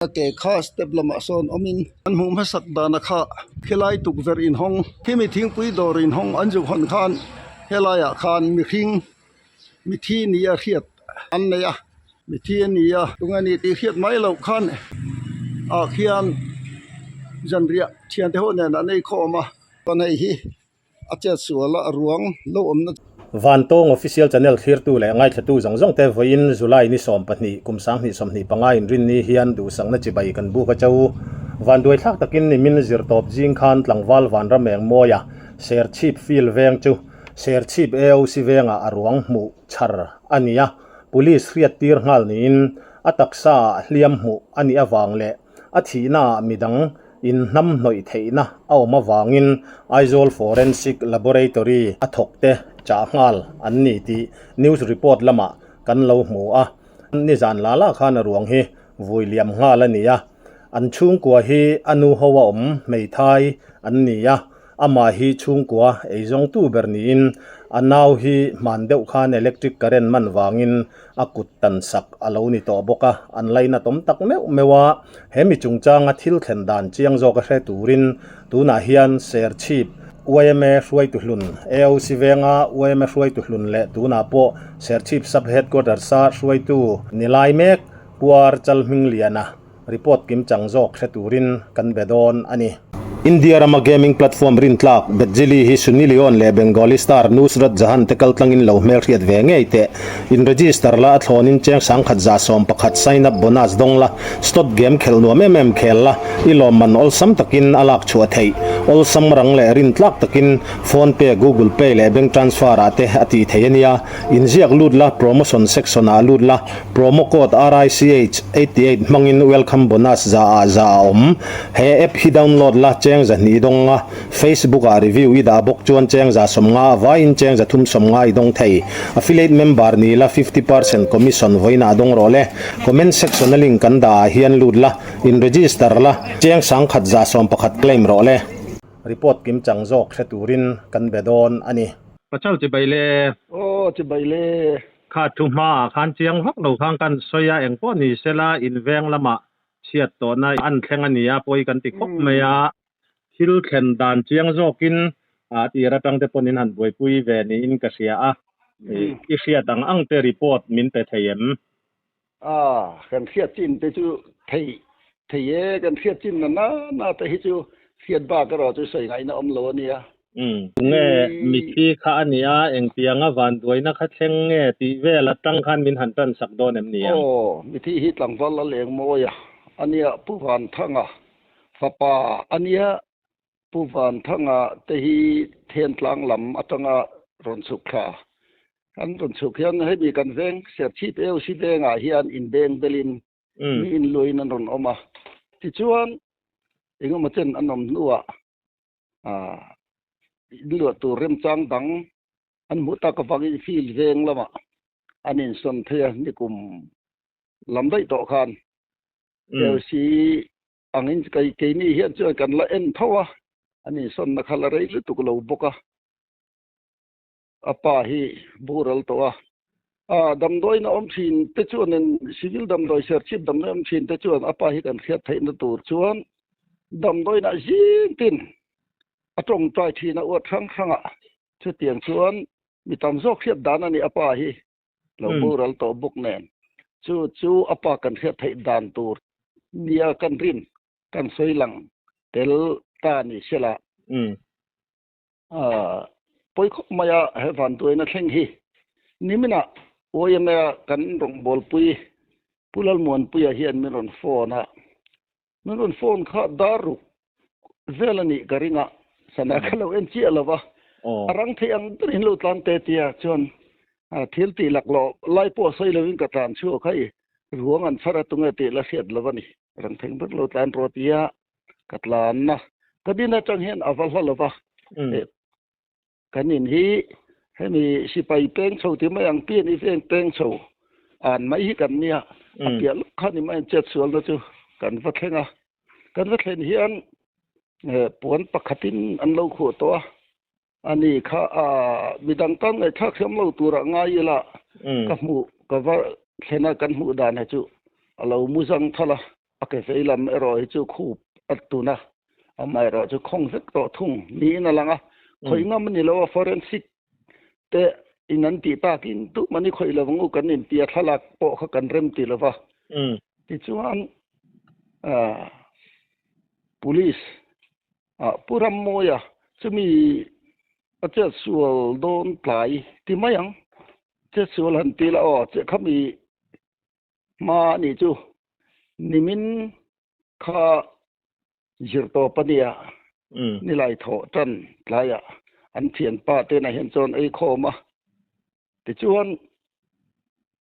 A ke kha step lamah sawn awmin an hmuh hmasak dana kha khilai tukverh inhawng khimi thingpui dawr inhawng an zuk hawn khan helaiah khan mihring mithi ni a hriat an nei a mithi a ni a tunge ni tih hriat mai loh khan ah khian zanriah thiante ho nen an ei khawm a chuan hei hi. A chet sual a ruang lo awmna. Vantawng Official Channel thlirtu leh ngaithlatu zawng zawng te vawiin July ni 20 kum 2025 inrinni hian duhsakna chibai kan buk a cho. Vanduai thlak takin nimin zirtawp zing khan tlangval Vanrameng Mawia Serchhip Field veng chu Serchhip AOC vengah a ruang hmuh chhar a ni a, Police hriattir nghal niin a taksa ah hliam hmuh a nih avang leh a thihnaah midang inhnam hnawih theihna a awm avangin Aizawl Forensic Laboratory a thawkte chah nghal an ni tih news report lamah kan lo hmu a. Nizan la la khan a ruang hi vui liam nghal a ni a, an chhungkua hi a nu ho a awm hmeithai an ni a. Amah hi chhungkua eizawngtu ber niin a nau hi hman deuh khan electric current man vangin a kut tan sak a lo ni tawh bawk a, an lainatawm tak meuh meuh a. He mi chungchanga thil thlen dan chiang zawk a hre turin tunah hian Serchhip yma hruaitu hlun, AOC venga yma hruaitu hlun leh tunah pawh Serchhip Sub Headquarters-a hruaitu ni lai mek Puar Chalhmingliana Report kim chang zawk hre turin kan be dawn a ni. India rama gaming platform rintlak Betjili hi Sunny Leone leh Bengali star Nusrat Jahan te kaltlangin lo hmelhriat ve ngei teh. In register la a thlawnin cheng 1111 sign up bonus dawng la, slot game khelh nuam em em khel la, i lawmman awlsam takin a lak chhuah theih. Awlsam rang leh rintlak takin Phone Pay, Google Pay leh bank transfer ah te a tih theih a nia. Inziak lut la, promotion section ah lut la, Promo code RICH 88 hmangin welcome bonus za ah za a awm. He app hi download la cheng 200 dawng a, Facebook ah review i dah bawk chuan cheng 150 a vaiin cheng 350 i dawng thei. Affiliate member ni la 50% commission vawiinah dawng rawh le. Comment section a link kan dah ah hian lut la, in register la, cheng 1111 claim rawh le. Report kim chang zawk hre turin kan be dawn a ni. Pachal chibai le. Aw chibai le. Kha thu hmaah khan chiang vak lo khan kan sawi a, eng pawh ni sela inveng lamah chhiat tawhna an thleng a ni a, pawi kan ti khawp mai a, thil thlen dan chiang zawkin tir atang te pawhin han buaipui ve niin ka hria a, i hriat ang ang te report min pe thei em? A, kan hriat chin te chu thei thei e, kan hriat chin na na na te hi chu hriat bak erawh chu sawi ngaihna awm lo a nia. Umm. Tunge mithi kha a nia, engtianga vanduaina kha thleng nge tih vel atang khan min han tan sak dawn em ni ang? Aw, mithi hi tlangval a leng mawi a, a nia Pu Vanthanga fapa a nia, Pu Vanthanga te hi Thentlang lam atanga rawn chhuk thla. Kan rawn chhuk hian hemi kan veng Serchhip AOC vengah hian inbeng belin mi inluain an rawn awm a, tichuan engemaw chen an awm hnuah inluah tur remchang dang an hmuh tak avangin field veng lamah an insawn thei a, nikum lam daih tawh khan LC angin keini hian chuan kan la en tho a, an insawnna kha la rei lutuk lo bawk a. A pa hi boral tawh a, a damdawiin a awm thin te chuanin civil damdawi serchhip damdawi awm thin te chuan a pa hi kan hriat theihna tur chuan damdawiinah zing tin a tawngtai thin a uat hrang hrang a, chutiang chuan mi tam zawk hriat dan a ni a pa hi lo boral tawh bawk nen chu chu a pa kan hriat theih dan tur nia kan rin kan sawi lang tel ta ni sela. Pawi khawp mai a he vanduaina thleng hi niminah YMA kan rawngbawlpui Pu Lalmuanpuia hian min rawn phone a, min rawn phone kha dar ruk vel a nih ka ring a, sana kha lo en chiah lo va, a rang thei ang berin lo tlan te tia chuan thil tih laklawh lai pawh sawi lovin ka tlan chhuak a, i ruang an chhar a tunge tih la hriat lo a ni, rang thei ang ber lo tlan rawh tia ka tlanna ka din atang hian a va hla lo va, kan in hi hemi sipai peng chho ti mai ang pian i veng peng chho an mai hi kan nia, a piah lawk kha ni mai an chet sualna chu kan va thleng a, kan va thlen hian puan pakhatin an lo khuh tawh a, ani kha midang tan ngaihthlak thiam lo turah ngai ila ka hmuh ka va thlen a kan hmuh dan hi chu a lo mu zang thalh a. A ke vei lam erawh hi chu khup a tun a, amaherawh chu khawng vek tawh thung niin a lang a. Khawih ngam a ni lo a, forensic te in an tih takin tumah ni khawih lo ang u kan inti a, thlalak pawh kha kan rem ti lo va. Tichuan police ah Pu Rammawia chumi a chetsual dawn tlai ti mai ang, chetsual han ti la aw, khami Hma a nih chu nimin kha zirtawp a nia, nilai thawh tan tlaiah an thianpa te na hian chuan ei khawm a, tichuan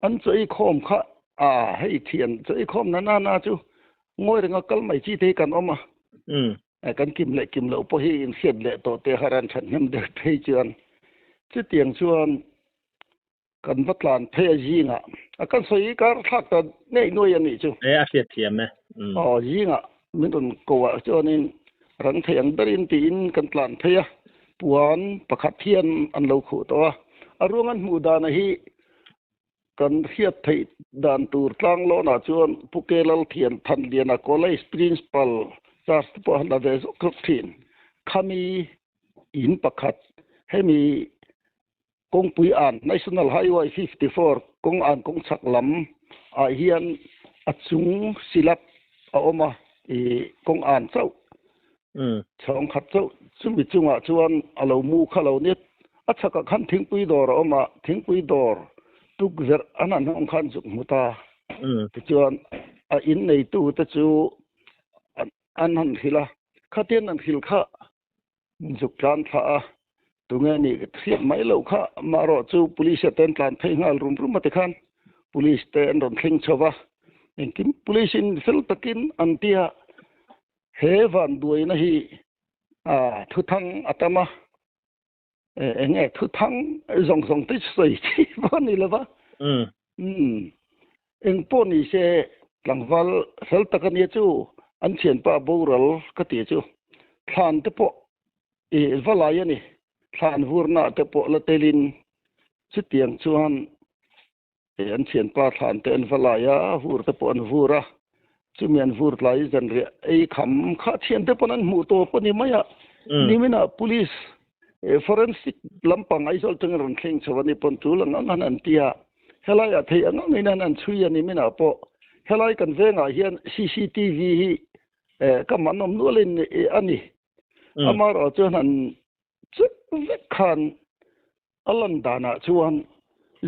an chaw ei khawm kha a hei thian chaw ei khawm na na na chu ngawi renga kal mai chi te hi kan awm a, kan kim leh kim loh pawh hi inhriat leh tawh te har an thathnem deuh phei chuan chutiang chuan Kan va tlan phei a zingah a kan sawi kar thlak ta ngei nuai a nih chu. E a hriat thiam e. Aw zingah min rawn ko ah chuanin rang thei ang berin tiin kan tlan phei a, puan pakhat hian an lo khuh tawh a. A ruang an hmuh dana hi kan hriat theih dan tur tlanglawnah chuan Pu Ke Lalthian Thanliana College Principal charge te pawh a han la ve zawk zawk thin. Khami in pakhat hemi Kawngpui an National Highway 54 kawng an kawng chhak lam ah hian a chung silap a awm a, ih kawng an chauh chhawng khat chauh chumi chungah chuan a lo mu kha lo nia. A chhakah khan thingpui dawr a awm a, thingpui dawr tukverh an han hawng khan zuk hmu ta. Tichuan a in neitu te chu an han hrilh a, khatian an hrilh kha Zuk tlan thlah a, tunge nih ka hriat mai loh kha, amaherawh chu police te an tlan phei nghal rum rum a tikhan police te an rawn thleng chho va, engkim police in fel takin an ti a, he vanduaina hi ah thuthang a tam a, eng nge thuthang zawng zawng te sawi chi pawh a ni lo va, umm eng pawh ni se tlangval fel tak a nia chu an thianpa boral ka ti chu thlan te pawh i va lai a ni thlan vurna te pawh la telin chutiang chuan an thianpa thlan te an va lai a vur te pawh an vur a chumi an vur tlai zanriah ei kham kha thian te pawn an hmuh tawp a ni mai a niminah police Forensic lampang Aizawl atangin rawn thleng chho a ni pawn tul ang ang han an ti a, helaiah theih ang angin han an chhui a ni minah pawh helai kan vengah hian cctv hi ka man awm nualin a ni. Amaherawh chuan han chek vek khan a lan danah chuan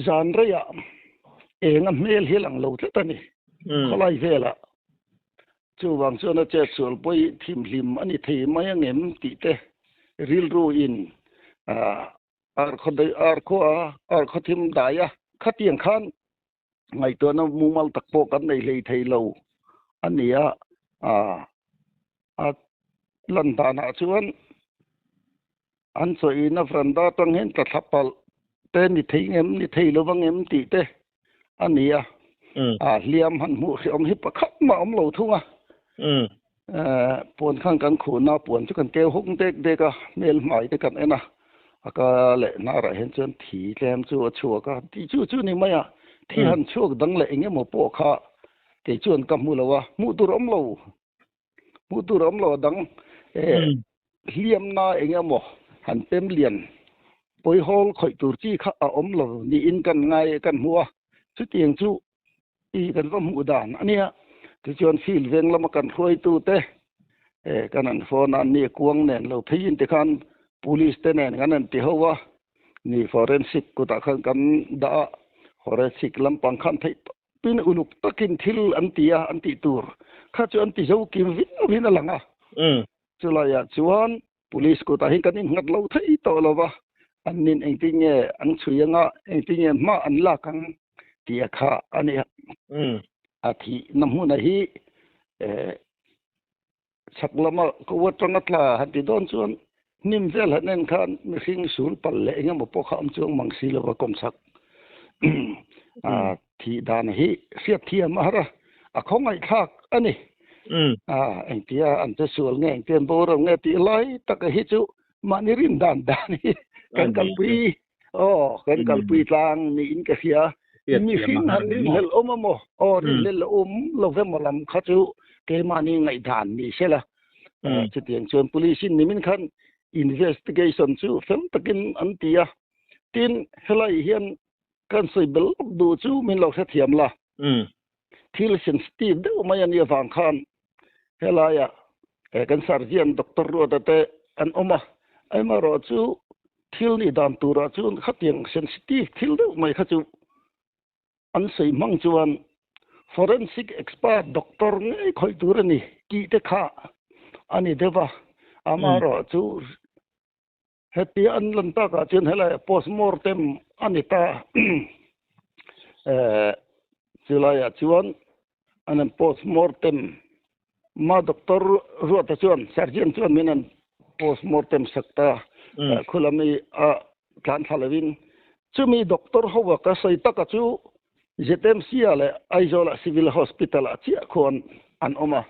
zan reiah eng a hmel hi a lang lo tlat a ni khawlai velah. Chuvang chuan a chetsual pawi thimhlim a ni thei mai ang em tih te rilru in ar khaw thim dai a. Khatiang khan ngaihtuahna mumal tak pawh kan nei hlei thei lo a ni a, a lan danah chuan an chawihna veranda atang hian tla thla palh te ni thei ngem ni thei lo vang em tih te a ni a, a hliam han hmuh hrehawm hi pakhat mah a awm lo thung a. Puan khan kan khuhna puan chu kan keu huk dek dek a, hmel hmai te kan en a, a ka leh hnarah hian chuan thi tlem chu a chhuak a, tih chu chu ni mai a, thi han chhuak dang leh eng emaw pawh kha kei chuan ka hmu lo a, hmuh tur a awm lo, hmuh tur a awm lo a dang hliamna eng emaw han pem lian pawihawl khawih tur chi kha a awm lo niin kan ngai kan hmu a, chutiang chu I kan va hmuh dan a nia. Tichuan field veng lama kan hruaitute kan an phone a, anni kuang nen lo pheiin tikhan police te nen kan han ti ho a, ni forensic kutah khan kan dah a, forensic lampang khan theih tawpin uluk takin thil an ti a, an tih tur kha chu an ti zo kim viau in a lang a. Chulaiah chuan Police kutah hian kan innghat lo thei tawh lo va, an nin engtin nge an chhui anga, engtin nge hma an lak ang tih a kha a ni a. A thihna hmuna hi chhak lama ko atanga tla han ti dawn chuan hnim vel han en khan mihring sul palh leh eng emaw pawh kha awm chuang mang si lo va kawmchhak a thih dan hi hriat thiam a har a, a khawngaihthlak a ni. A engtia an che sual nge engtia an boral nge tih lai taka hi chu mahni rin dan dan hi kan kalpui aw kan kalpui tlang niin ka hria. Mihring han rinhlelh awm a maw? Aw rinhlelh awm lo ve maw lam kha chu. Keimahni ngaihdan ni sela. Chutiang chuan police in nimin khan investigation chu fel takin an ti a. Tin, helai hian kan sawi bel lawk duh chu min lo hrethiam la. Thil sensitive deuh mai a nih avang khan helaia kan surgeon Doctor Ruata te an awm a, amaherawh chu thil nih dan turah chuan khatiang sensitive thil deuh mai kha chu an sawi hmang chuan forensic expert doctor ngei khawih tur a ni tih te kha a ni deuh a, amaherawh chu Heti an lan takah chuan helai postmortem a ni ta. Chulaiah chuan an han postmortem ma doctor Ruata chuan surgeon chuan min han postmortem sak ta. Khula mi a tlan thla lovin chumi doctor ho a ka sawi taka chu ZMC ah leh Aizawl ah Civil Hospital ah chiah khuan an awm a.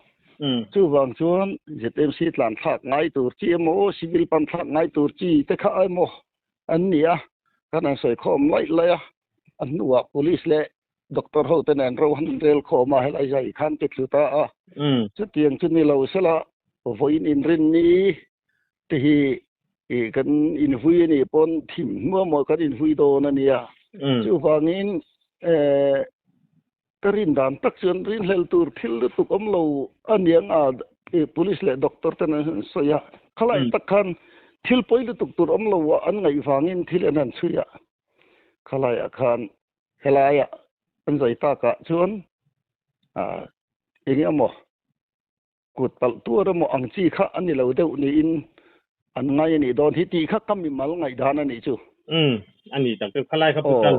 Chuvang chuan ZMC tlan thlak ngai tur chi emaw Civil pan thlak ngai tur chi te kha emaw an ni a, kan han sawi khawm laih laih a. A hnuah Police leh Doctor ho te nen ro han rel khawm a, helai zai khan ti thlu ta a. Chutiang chu ni lo sela vawiin inrinni te hi i kan invui a nih pawn thim hnuah maw kan invui dawn a nia. Chuvangin ka rin dan tak chuan rinhlel tur thil lutuk awm lo a niang a police leh doctor ten an han sawi a. Khalai tak khan thil pawi lutuk tur awm lo a an ngaih vangin thil an han chhui a. Khalaiah khan helaiah an zai takah chuan eng emaw Kut palh tuar emaw ang chi kha a ni lo deuh niin an ngai a nih dawn hi tih kha ka mimal ngaihdan a nih chu. Umm, a ni tak chu. Khalai kha putal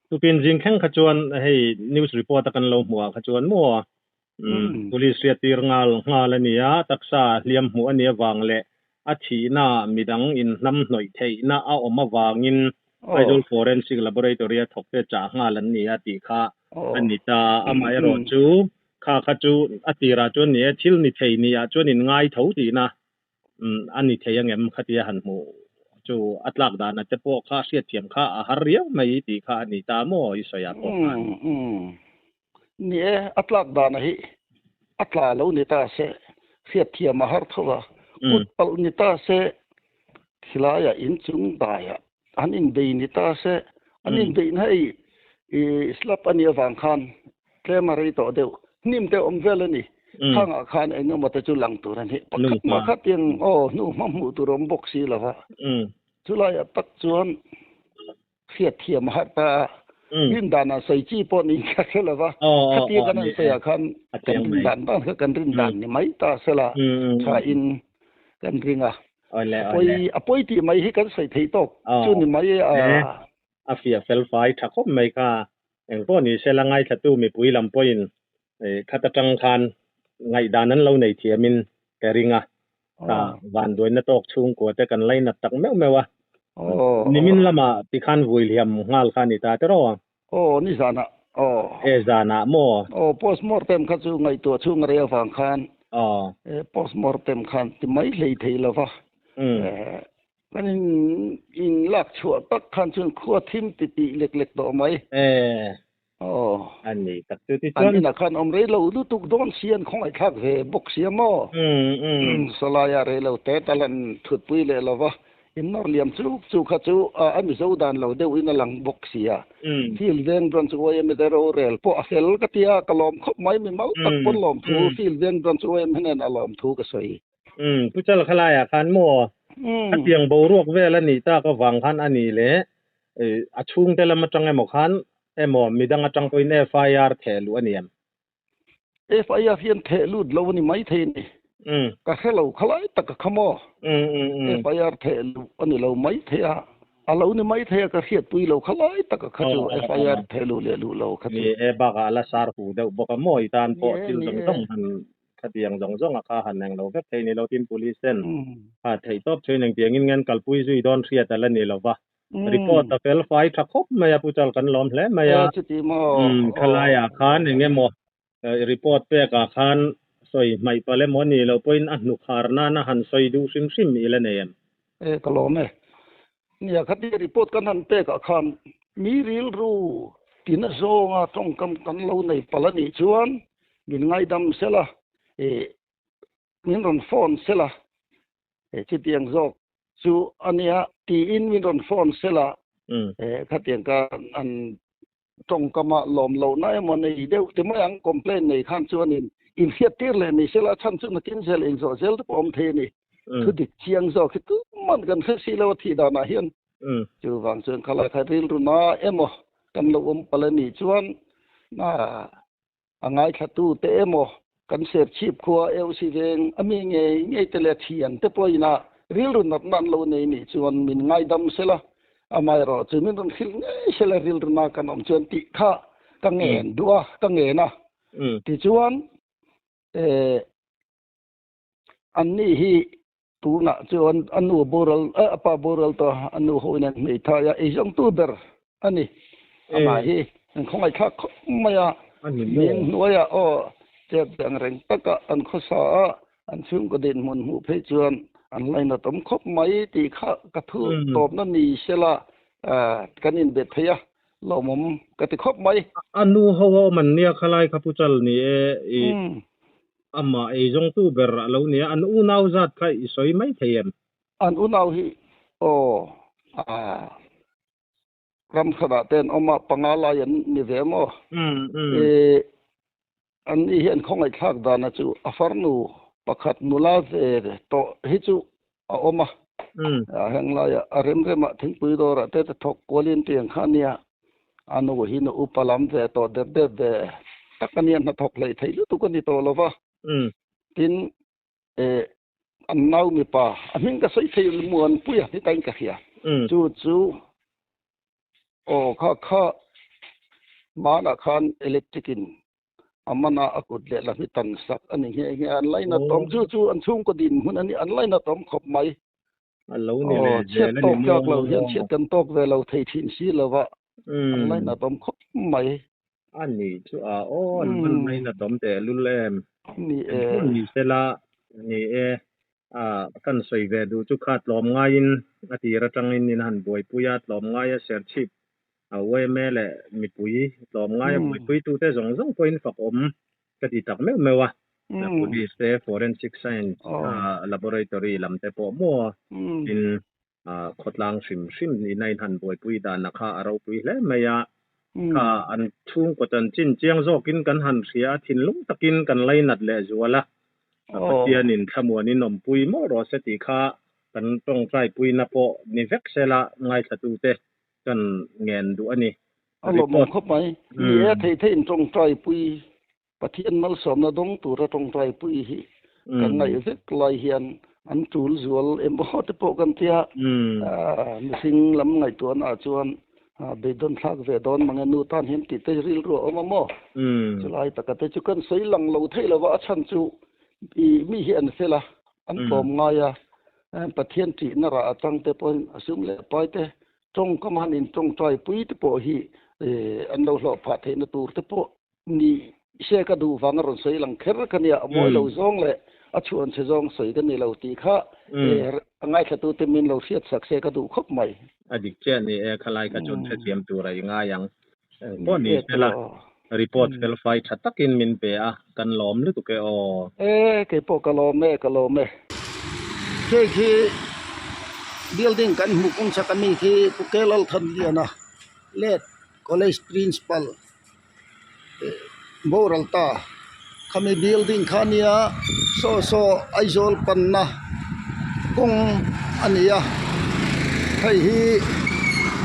tupin zing thleng kha chuan hei news report a kan lo hmuh ah kha chuan maw umm police hriattir nghal nghal a ni a, taksa hliam hmuh a nih avang leh a thihna midang inhnam hnawih theihna a awm avangin Aizawl Forensic Laboratory a thawk te chah nghal an ni a tih kha a ni ta. Amaherawhchu Kha kha chu a tirah chuan ni e, thil ni thei ni ah chuan in ngai tho tihna a ni thei angem khatia han hmuh chu a tlak dana te pawh kha hriatthiam kha a har riau mai tih kha a ni ta maw i sawi ah pawh khan. Ni e, a tlak dana hi a tla lo ni ta se hriatthiam a har tho a, kut palh ni ta se khilaiah inchung daiah an inbei ni ta se, an inbeihna hei i slab a nih avang khan tlem a rei tawh deuh, hnim te awm vel a ni. Khangah khan eng emaw te chu lang tur a ni. Pakhat mah kha tiang aw hnu hma hmuh tur awm bawk si lo va. Chulaiah tak chuan hriatthiam a harh ta a, rin danah sawi chi pawh niin ka hre lo va, khatia kan han sawiah khan kan rin dan dan kha kan rin dan ni mai ta sela thain kan ring a. Awi a pawi tih mai hi kan sawi thei tawk chu ni mai a. A fiah fel fai tha khawp mai kha. Eng pawh ni sela ngaithlatu mipui lam pawhin khat atang khan ngaihdan an lo nei thiamin ka ring a. Kha vanduaina tawk chhungkua te kan lainat tak meuh meuh a. Nimin lamah tikhan vui hliam nghal kha a ni ta tiraw? Aw nizanah aw. E zanah maw? Aw postmortem kha chu ngaihtuah chhung a rei avang khan e postmortem khan ti mai hlei thei lova kan in in lak chhuah tak khan chuan khua thim ti tih lek lek tawh mai. E aw a ni tak chu tichuan. An inah khan awm rei lo lutuk dawn si an khawngaihthlak ve bawk sia maw? Sawlaia rei lo te tal an thutpui leh lova In nawr liam chuk chuk kha chu a Mizo dan lo deuh in a lang bawk si a. Field veng branch YM te rorel pawh a fel ka ti a, ka lawm khawp mai mi mau tak pawn lawm thu Field veng branch YM hnen a lawm thu ka sawi. Umm Pu Chal khalaiah khan maw a tiang boruak vel a nih tak avang khan a nih leh a chhungte lam atang emaw khan emaw midang atang pawhin FIR theh luh a ni em? FIR hian theh lut lo a ni maithei a ni. Ka hre lo khalai tak a kha maw? FIR theh luh a ni lo maithei a, a lo ni maithei a ka hriatpui lo khalai tak a kha chu FIR theh luh leh luh lo kha chu. Ni e, bakah a la sar hu deuh bawk a maw i tan pawh thil zawng zawng han khatiang zawng zawng a kha han eng lo vek thei ni lo tin police ten kha theih tawp chuin engtiangin nge an kalpui zui dawn hriat a la ni lo va. Report a fel fai tha khawp mai a, Pu Chal kan lawm hle mai a. Umm khalaiah khan eng emaw report pekah khan sawi hmaih palh emaw a nih loh pawhin a hnukhar nana han sawi duh hrim hrim i la nei em? E ka lawm e. Nia khatia report kan han pekah khan mi rilru tina zawnga tawngkam kan lo nei palh a nih chuan min ngaidam sela. ih min rawn phone sela chutiang zawk chu a nia tiin min rawn phone sela khatiang ka an tawngkama lawm lohna emaw nei deuh ti mai ang complaint nei khan chuanin inhriat tir leh ni sela chhan chu nakin zel inzawh zel te pawh awm thei a ni. Thu dik chiang zawk hi tuman kan hre si lo a thih danah hian. Chuvang chuan khalai kha rilru na emaw kan lo awm palh a nih chuan a ngaithlatu te emaw kan serchhip khua EOC veng a mi ngei ngei te leh thian te pawhin a rilru natna an lo nei nih chuan min ngaidam sela, amaherawh chu min rawn hrilh ngei sela rilru na kan awm chuan tih kha ka ngen duh a, ka ngen a. Tichuan anni hi Tunah chuan a nu boral, a pa boral tawh a nu ho in an hmeithai a, eizawngtu ber a ni. Amah hi an khawngaihthlak khawp mai a, min hnuaiah aw chet ve ang reng taka an khawsa a, an chhungkaw dinhmun hmuh phei chuan an lainat awm khawp mai tih kha ka thu tawpna ni sela kan inbe thei a, lawmawm ka ti khawp mai. A nu ho a awm an nia khalai kha Pu Chal ni e i. Amah eizawngtu ber a lo nia, an unau zat kha i sawi mai thei em? An unau hi aw ah ram khatah te an awm a, panga lai an ni ve maw? I an ni hi an khawngaihthlak dana chu a farnu pakhat nula ve tawh hi chu a awm a, heng laia a rem remah thingpui dawrah te te thawk kualin tiang kha ania, a nu hi nu upa lam ve tawh dep dep ve tak a nia, hnathawk hleih theih lutuk a ni tawh lo va, tin an nau mipa a hming ka sawi thei Muanpuia ni tain ka hria, chu chu aw kha kha hmanah khan electric in a mana a kut leh la hi tan sak a ni nghe nghe a, an lainat awm chu chu an chhungkaw dinhmun a ni, an lainat awm khawp mai. A lo ni leh Aw, chhiat zel a ni tawk tlak lo hian maw? chhiat kan tawk ve lo thei thin si lo va, an lainat awm khawp mai. A ni chu a aw, an van lainat awm tehlul em? Ni e. Engpawh ni sela, ni e, a kan sawi ve duh chu kha tlawm ngaiin a tir atangin in han buaipui a, tlawm ngaia serchhip A yma leh mipui tlawmngaia buaipuitute zawng zawng pawhin fak awm ka ti tak meuh meuh a. Police te, Forensic Science Laboratory lam te pawh maw tin khawtlang hrim hrim ina in han buaipui dan a kha a ropui hle mai a. Kha an chhungkaw chanchin chiang zawkin kan han hria a, thinlung takin kan lainat leh zual a. Pathianin thlamuanin awmpui mawlh rawh se tih kha kan tawngtaipuina pawh ni vek sela ngaithlatute Kan ngen duh a ni. A lawmawm khawp mai. Ni e, thei theiin tawngtaipui, Pathian malsawmna dawng tura tawngtaipui hi kan ngaih vek lai hian an tul zual emaw te pawh kan tia. Mihring lam ngaihtuahnaah chuan beidawn thlak ve dawn mange nu tan hian tih te rilru a awm a maw? Chulai taka te chu kan sawi lang lo thei lo va, a chhan chu mi hi an fel a, an tlawm ngai a, Pathian ṭihna rah atang te pawhin a sum leh pai te tawngkam han in tawngtai pui te pawh hi an lo hlawh phah theihna tur te pawh ni se ka duh vang a rawn sawi lang kher ka nia, a mawi lo zawng leh a chhuan chhe zawng sawi ka ni lo tih kha a ngaithla te min lo hriat sak se ka duh khawp mai. A dik chiah ni e, khalai kha chuan hrethiam tur a i ngai ang. Engpawh ni sela report felfai tha takin min pe a, kan lawm lutuk e aw. E, keipawh ka lawm e, ka lawm e. Hei khi building kan hmuh kawng chak ami khi Pu Kelalthanliana late college principal boral ta khami building kha ania saw saw Aizawl panna kawng a ni a hei hi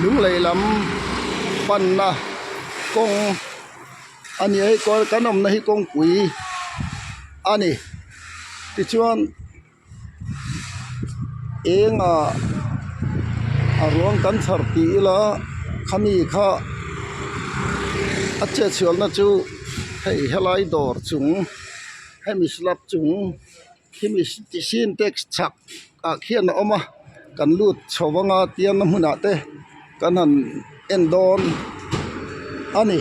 lunglei lam panna kawng a ni a hei kan awmna hi kawngpui a ni tichuan. Engah a ruang kan chhar tih ila khami kha a chetsualna chu hei helai dawr chung hemi slab chung khimi sintex chhak ah khian a awm a kan lut chho anga tiangna hmunah te kan han en dawn a ni.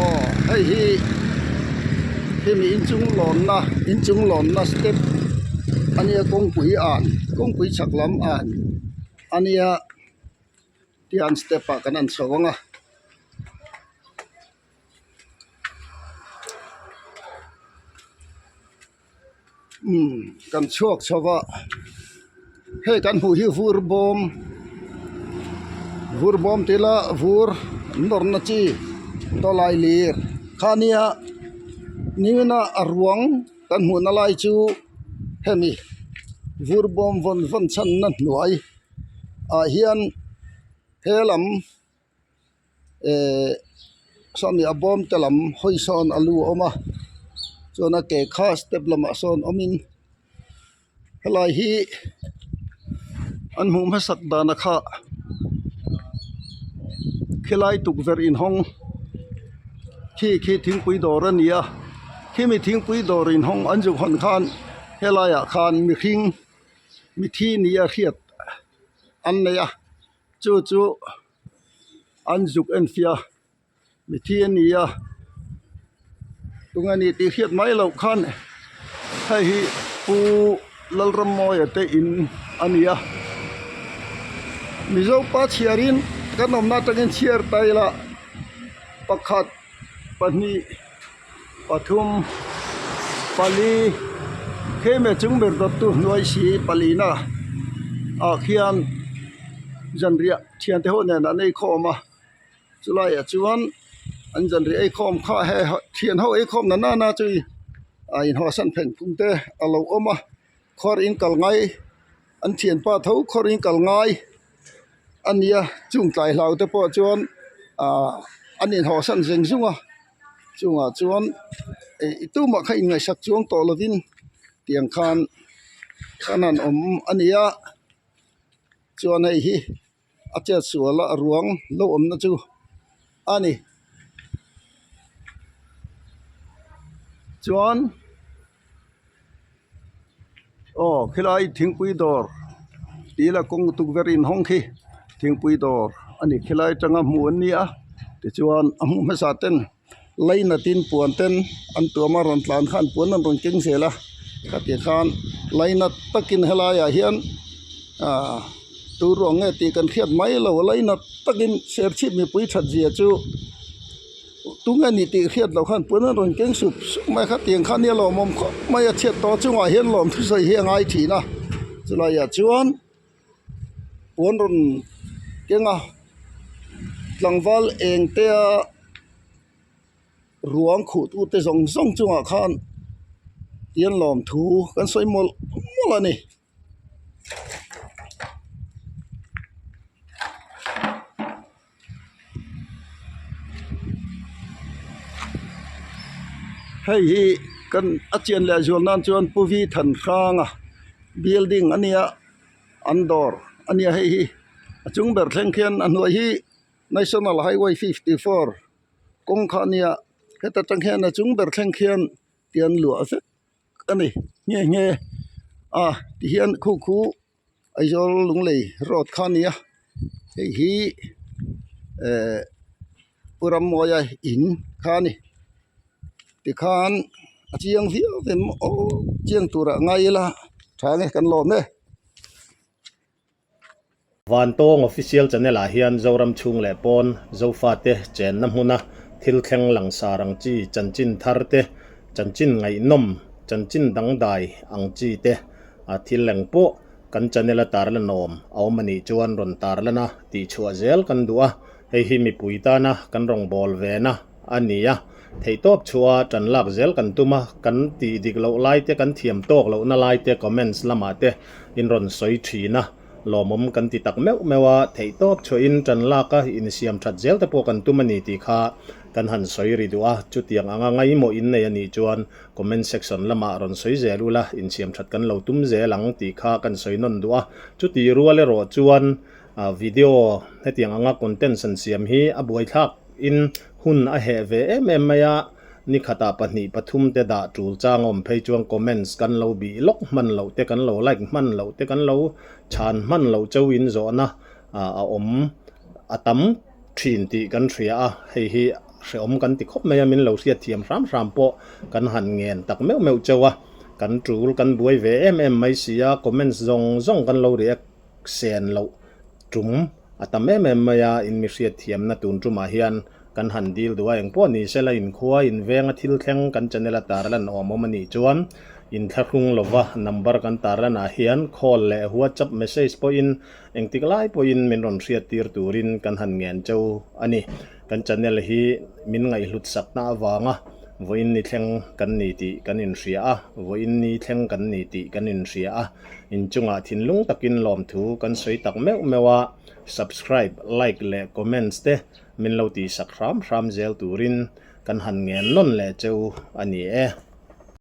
Aw hei hi hemi inchung lawnna inchung lawnna step a nia kawngpui an. Kawngpui chhak lam an a nia tian step ah kan han chho ang a. Umm kan chhuak chho a hei kan hmuh hi vur bawm vur bawm tih ila vur nawrna chi tawlai lir kha nia nimin a a ruang kan hmuhna lai chu hemi vur bawm vawn vawn chhanna hnuai ah hian he lam. Ehh sawmi a bawm te lam hawi sawn a lu a awm a chuan a ke kha step lamah sawn awmin helai hi an hmuh hmasak dana kha khilai tukverh inhawng khi khi thingpui dawr a ni a khimi thingpui dawr inhawng an zuk hawn khan helaiah khan mihring mithi ni a hriat an nei a chu chu. An zuk en fia mithi a ni a tunge ni tih hriat mai loh khan hei hi pu Lalrammawia te in a ni a Mizo pa chhiarin kan awmna atangin chhiar ta ila pakhat pahnih pathum pali kheme chung ber dawttu hnuai si palina ah khian zanriah thiante ho nen an eikhawm a chulaiah chuan an zanriah eikhawm kha he thian ho eikhawm na nana chu a inhawhsan phen phung te a lo awm a khawr in kal ngai an thianpa tho khawr in kal ngai a nia chung tlai hlau te pawh chuan ahh an inhawhsan zeng zung a chungah chuan ih tumah kha inngaihsak chuang tawh lovin tiang khan khan an awm a ni a. Chuan hei hi a chet sual a ruang lo awmna chu a ni. Chuan aw khilai thingpui dawr tih la kawng tukverh inhawng khi thingpui dawr a ni khilai atanga hmuh an ni a tichuan a hmuh hmasa ten lainatin puan ten an tuam a rawn tlan khan puan an rawn keng zel a khati khan lainat takin helaiah hian ah tur ruang nge tih kan hriat mai lo lainat takin serchhip mipui that zia chu tunge ni tih hriat loh khan puan an rawn keng sup sup mai a khatiang khan nia lawmawm khawp mai a chhiat tawh chungah hian lawm thusawi hi a ngai thin a chulaiah chuan. Puan rawn keng a tlangval eng te a ruang khuh tu te zawng zawng chungah khan tian lawm thu kan sawi mawlh mawlh a ni. Hei hi kan a chian leh zual nan chuan Pu Vi Thanhranga building a nia an dawr a nia hei hi a chung ber thleng khian a hnuai hi National Highway 54 kawng kha a nia heta tang hian a chung ber thleng khian tian luah vek a ni nghe nghe a tihian khu khu. Aizawl Lunglei road kha a ni a hei hi ehh Pu Rammawia in kha a ni tikhan a chiang viau em aw chiang turah ngai ila tha nge kan lawm e. Vantawng Official Channel ah hian Zoram chhung leh pawn Zofate chenna hmuna thil thleng langsar ang chi chanchin thar te, chanchin ngaihnawm, chanchin dangdai ang chi te, A thil eng pawh kan channel a tarlan awm a awm a nih chuan rawn tarlan a tih chhuah zel kan duh a, hei hi mipui tana kan rawngbâwl vena a ni a, theihtawp chhuah a ṭan lak zel kan tum a, kan tih dik loh lai te kan thiam tawk lohna lai te comments lamah te in rawn sawi ṭhin a, lawmawm kan ti tak meuh meuh a, theihtawp chhuahin ṭan lak a insiam ṭhat zel te pawh kan tum a ni tih kha kan han sawi ri duh a, chutiang anga ngaihmawh in nei a nih chuan Comment section lamah rawn sawi zel ula, insiam that kan lo tum zel ang tih kha kan sawi nawn duh a. Chuti rual erawh chuan video hetiang anga contents an siam hi a buaithlak in hun a heh ve em em mai a, ni khatah pahnih pathum te dah tul chang a awm phei chuan comments kan lo bih lawk hman loh te, kan lo like hman loh te, kan lo chhan hman loh cheu in zawhna a awm a tam. Thin tih kan hria a, hei hi hrehawm kan ti khawp mai a, min lo hriat thiam hram hram pawh kan han ngen tak meuh meuh cheu a. Kan tul kan buai ve em em mai si a, comments zawng zawng kan lo react sen loh tum a tam em em mai a, in mi hriat thiamna tun tumah hian kan han dil duh a, engpawh ni sela inkhua invenga thil thleng kan channel a tarlan awm awm a nih chuan inthlahrung lova number kan tarlanah hian call leh whatsapp message pawhin engtik lai pawhin min rawn hriat tir turin kan han ngen cheu a ni. Kan channel hi min ngaihhlut sakna avanga vawiin ni thleng kan ni tih kan inhria a, vawiin ni thleng kan ni tih kan inhria a, inchungah thinlung takin lawmthu kan sawi tak meuh meuh a, subscribe, like leh comments te min lo tihsak hram hram zel turin kan han ngen nawn leh cheu a ni e.